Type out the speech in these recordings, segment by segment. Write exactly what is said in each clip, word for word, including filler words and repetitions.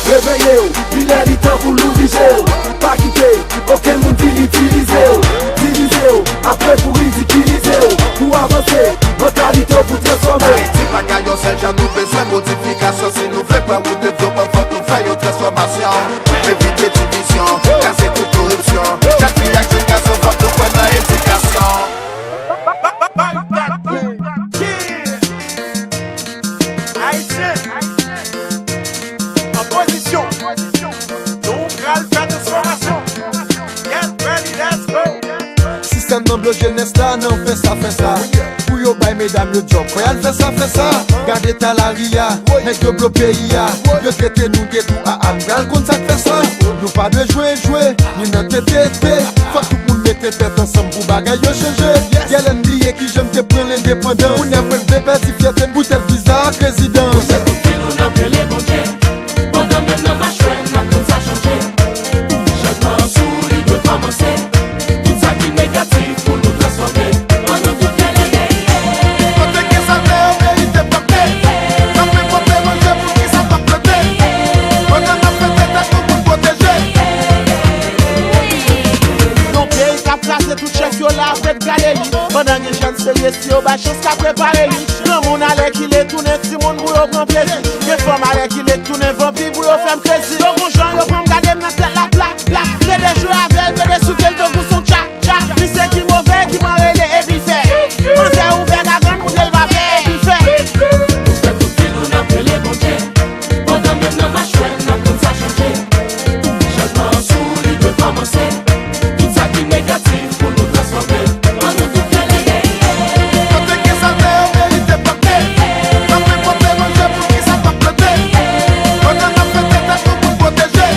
Reveye w, li lè li tan pou nou vize w. Pa kite okenn moun vin itilize w. Divize w, apre pou ridikilize w. Pou avanse, mantalite w pou transfòme. Ayiti pa ka yon sèl jan, nou bezwen modifikasyon. Si nou vle pran wout devlopman, fòk nou fè yon transfòmasyon. Evite divizyon, kraze tout koripsyon. Chak fi ak jenn gason, fòk nou kwè nan edikasyon. Ayisyen, an pozisyon. Nou pral fè transfòmasyon. Get ready, let's go. Sistèm nan bloke jenès la nan fè sa, fè sa. Pou yo bay medam yo djòb, fò y al fè sa, fè sa. Gade eta lari a, nèg yo bloke peyi a. Yo trete nou de tou a a, m pral konn sa k fè sa. Nou pa dwe jwe, jwe, ni nan tete, te. Fòk tout moun mete tèt ansanm pou bagay yo chanje. Yè lè n bliye kijan n te pran lendepandans. Kounye a mwen vle pèdi fyète n poutèt viza ak rezidans. Pouse tout fil nou n ap rele Bondye. Pandan menm nan machwè n ap konn sa chanje. Chanjman an sou li dwe kòmanse. Tout sa ki negatif pou nou transfòme. An nou tout rele, yeah, yeah. Kote ki sa te yo merite pote. N ap enpòte manje, poukisa n p ap plante? Pandan n ap fete tèt nou pou n pwoteje. Yon peyi k ap kraze, tout chèf yo la ap ret gade li. Pandan gen jèn serye, si yo bay chans, ka prepare li. Granmoun alèkile tounen timoun pou yo pran plezi. Gen fanm alèkile tounen vanpi pou yo fè m krezi. Yo gon jan yo pran m gade m nan tèt la plak, plak. Plede jwe avè l, plede souke l tankou s on tcha, tcha. Misye ki move, ki pran rele epi l fè. Manzè ouvè gagann, moute l pa pè epi l fè. Nou fè tout fil nou n ap rele Bondye. Pandan menm nan machwè n ap konn sa chanje. Chanjman an sou li dwe kòmanse. Tout sa ki negatif pou nou transfòme. An nou tout rele, yeah, yeah. Kote gen sa te yo merite pote. N ap enpòte manje, poukisa n p ap plante? Pandan n ap fete tèt nou pou n pwoteje.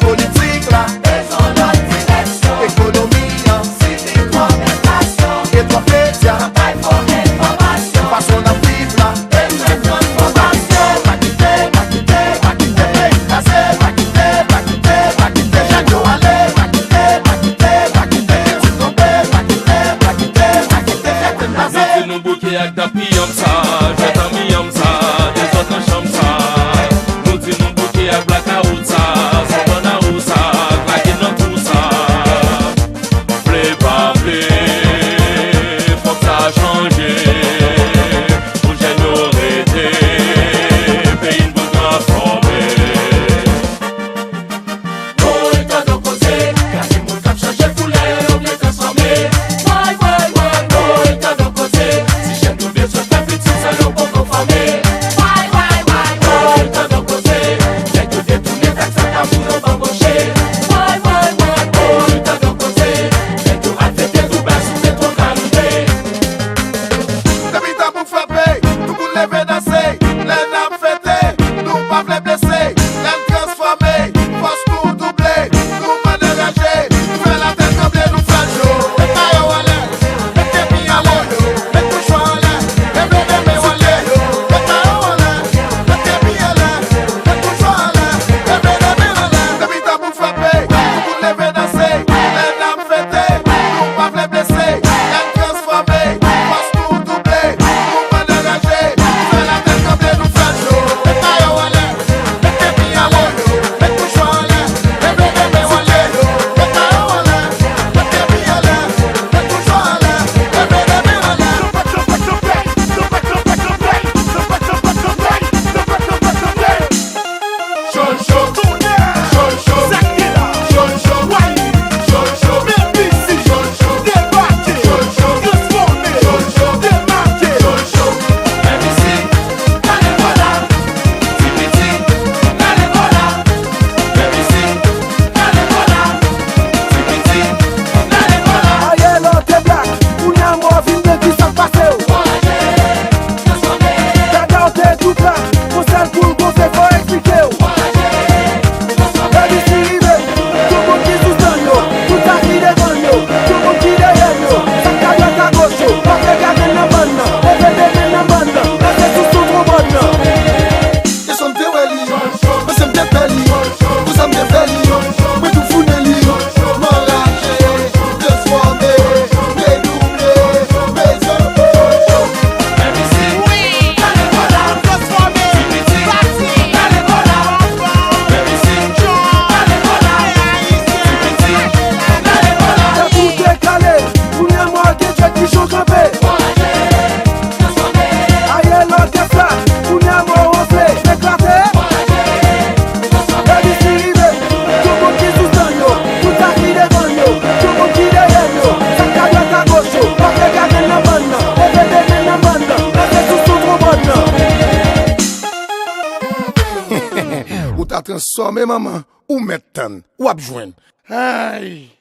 Politik Tòmè manman, ou mèt tann, w ap jwenn. Ay!